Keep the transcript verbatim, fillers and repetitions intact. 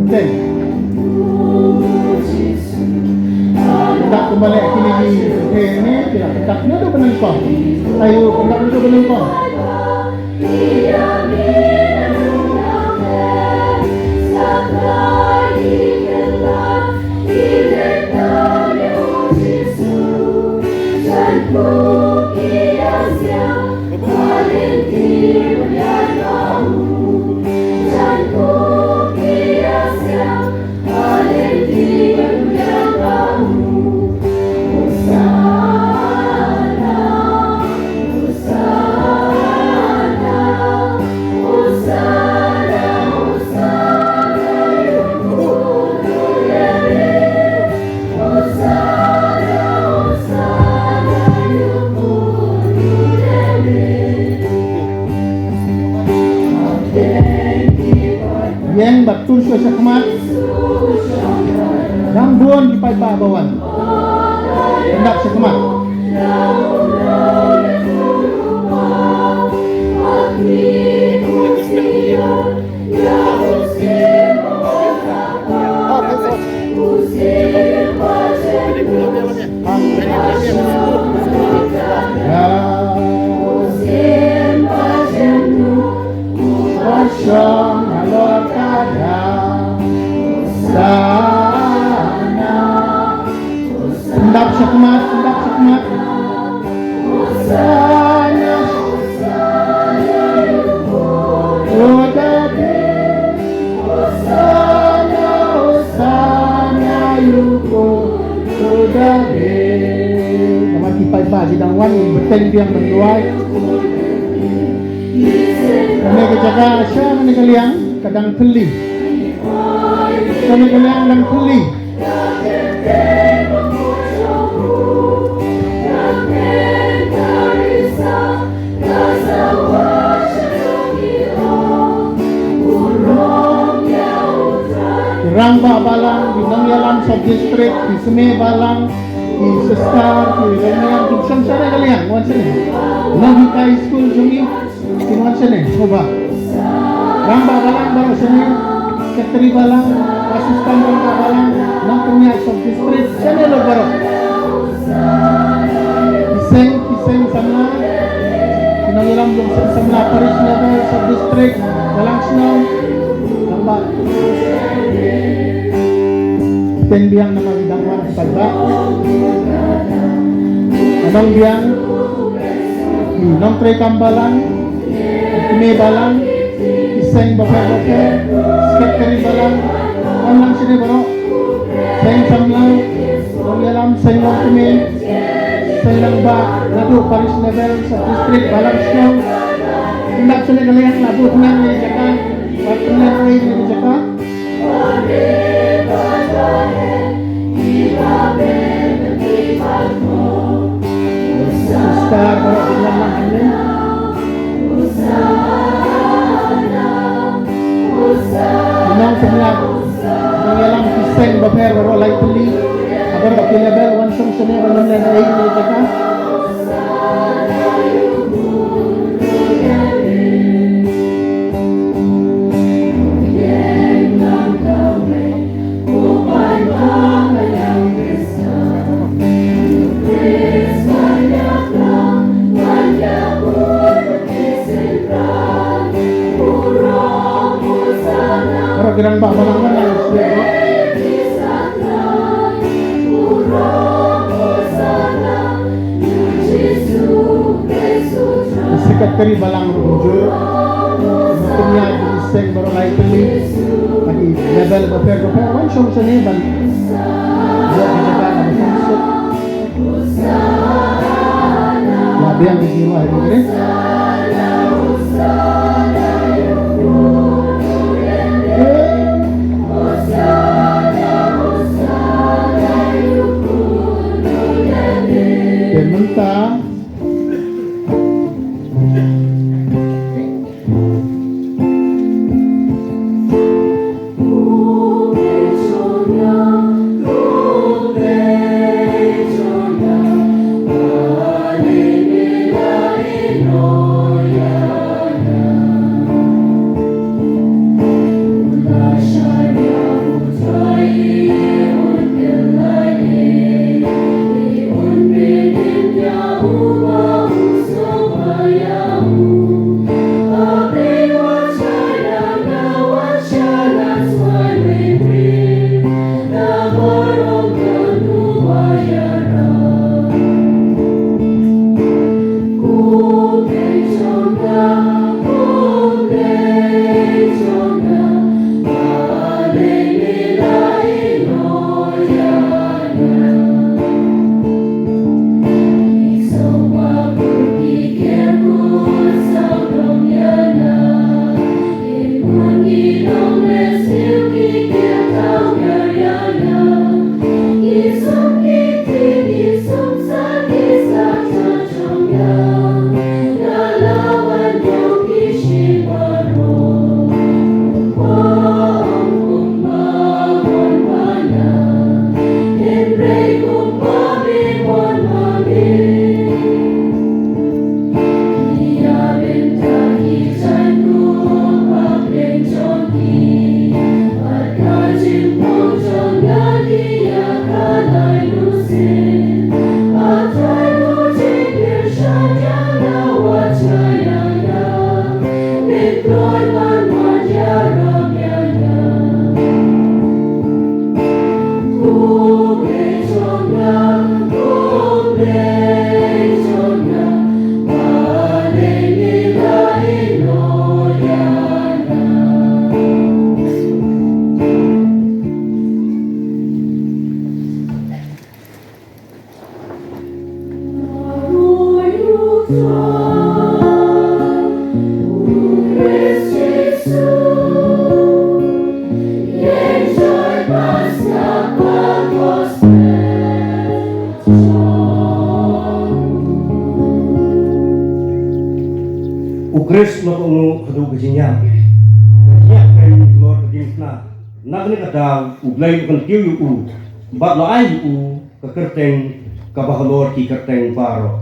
Teng. Dak kumba leh kine ki, eh, ni, ki la kyntat naduh ba nyngkong. Ayu, kyntat naduh ba nyngkong. Ïeng bad tur shuwa shakhmat. Dang bun ki paidbah ba wan. Pyndap shakhmat. Pyndap shakhmat, pyndap shakhmat. Namar ki paidbah ki dang wan, bteng biang ban duwai. Kane ka jaka, sha kane ka liang ka dang thylli. Sha kane ka liang dang thylli. Ki rangbah balang, ki nongïalam sub district, ki kmie balang, ki sister, ki rangbah, ki sngewsarong ka liang, wan shane. Nonghikai skul jong ngi, kin wan shane, sngewbha. Rangbah balang baroh shane, secretary balang, assistant rangbah balang, nongpynïaid sub district, shane lut baroh. Ki seng, ki seng samla, ki nongïalam jong seng samla parish level, sub district, balang shnong, rangbah. Bteng biang namar ki dang wan ki paidbah. Nongbiang, nongtrei kam balang, kmie balang, ki seng bapher bapher, secretary balang, wan lang shane baroh, seng samla, nongïalam, seng longkmie, seng rangbah, naduh parish level, sub district, balang shnong, pyndap shane ka liang, naduh nang ne jaka, wat nang ne jaka. Sister baroh ki nang hangne. Ki nongpynïaid, nongïalam ki seng bapher baroh lai tylli. Ha baroh ki level wan shong shane ban wan leh ei ei jaka. Baroh ki rangbah balang balang. Secretary balang ruh jur. Nongpynïaid ki seng baroh lai tylli. Ha ki level bapher bapher wan shong shane ban ïoh ki jaka kaba suk. La biang ki jiwa ha ki. Te mynta Ïa u la kohnguh haduh ka jingïap. Ïa ka halor ka diengphna. Na kane ka daw U Blei u kyntiew ïa u bad la ai ïa u ka kyrteng kaba halor ki kyrteng baroh.